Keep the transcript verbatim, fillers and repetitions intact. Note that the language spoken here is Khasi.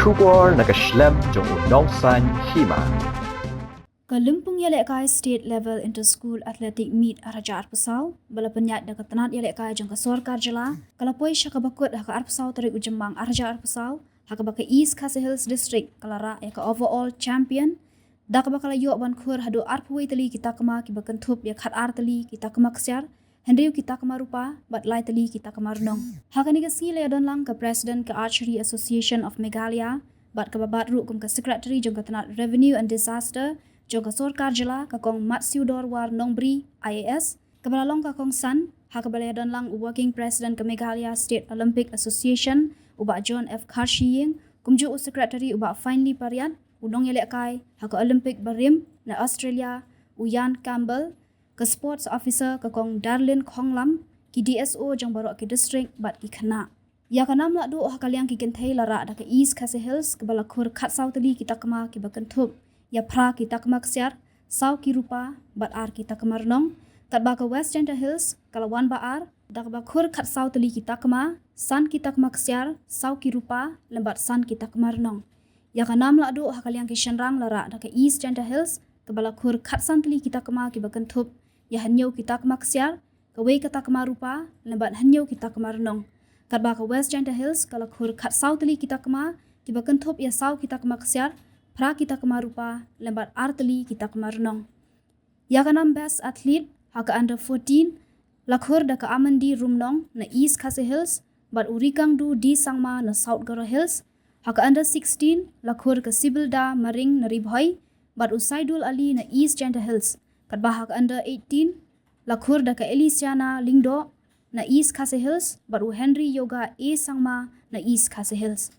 Khubor na ka shlem jong u nongsan hima. Ka lympung ïalehkai State Level Inter School Athletic Meet ar hajar arphew saw ba la pynïaid da ka tnat ïalehkai jong ka sorkar jylla ka la poi sha kaba kut ha ka arphew saw tarik u Jymmang ar hajar arphew saw, ha kaba ka East Khasi Hills District ka la rah ïa ka overall champion da kaba ka la ïoh ban khur haduh arphew wei tylli ki takma kiba kynthup ïa khat ar tylli ki takma ksiar, hynriew ki takma rupa bad lai tylli ki takma rnong. Ha kane ka sngi la ïadon lang ka President ka Archery Association of Meghalaya bad kaba bat ruh kum ka Secretary jong ka tnat Revenue and Disaster jong ka sorkar jylla, ka Kong Matsiewdorwar Nongbri I A S, kaba la long ka kongsan, ha kaba la ïadon lang u Working President ka Meghalaya State Olympic Association, u Bah John F Kharshiing, kumjuh u Secretary u Bah Finely Pariat, u nongïalehkai ha ka Olympic barim na Australia, u Ian Campbell, ka Sports Officer ka Kong Darlin Khonglam, ki D S O jong baroh ki district bad ki khynnah. Ïa ka nam lahduh ha ka liang ki kynthei la rah da ka East Khasi Hills kaba la khur khatsaw tylli ki takma kiba kynthup ïa phra ki takma ksiar, saw ki rupa bad ar ki takma rnong, katba ka West Jaintia Hills ka la wan ba ar da kaba khur khatsaw tylli ki takma, san ki takma ksiar, saw ki rupa lem bad san ki takma rnong. Ïa ka nam lahduh ha ka liang ki shynrang la rah da ka East Jaintia Hills kaba la khur khatsan tylli ki takma kiba kynthup ïa hynñiew ki takma ksiar, kawei ka takma rupa lem bad hynñiew ki takma rnong. Katba ka West Jaintia Hills ka la khur khatsaw tylli ki takma kiba kynthup ïa saw ki takma ksiar, phra ki takma rupa lem bad ar tylli ki takma rnong. Ïa ka nam Best Athlete ha ka under fourteen la khur da ka Amandi Rumnong na East Khasi Hills bad u Rikangdu D Sangma na South Garo Hills. Ha ka under sixteen la khur ka Sibilda Maring na Ri Bhoi bad u Saidul Ali na East Jaintia Hills. Katba ha ka under eighteen la khur da ka Elisiana Lyngdoh na East Khasi Hills bad u Henry Yoga A Sangma na East Khasi Hills.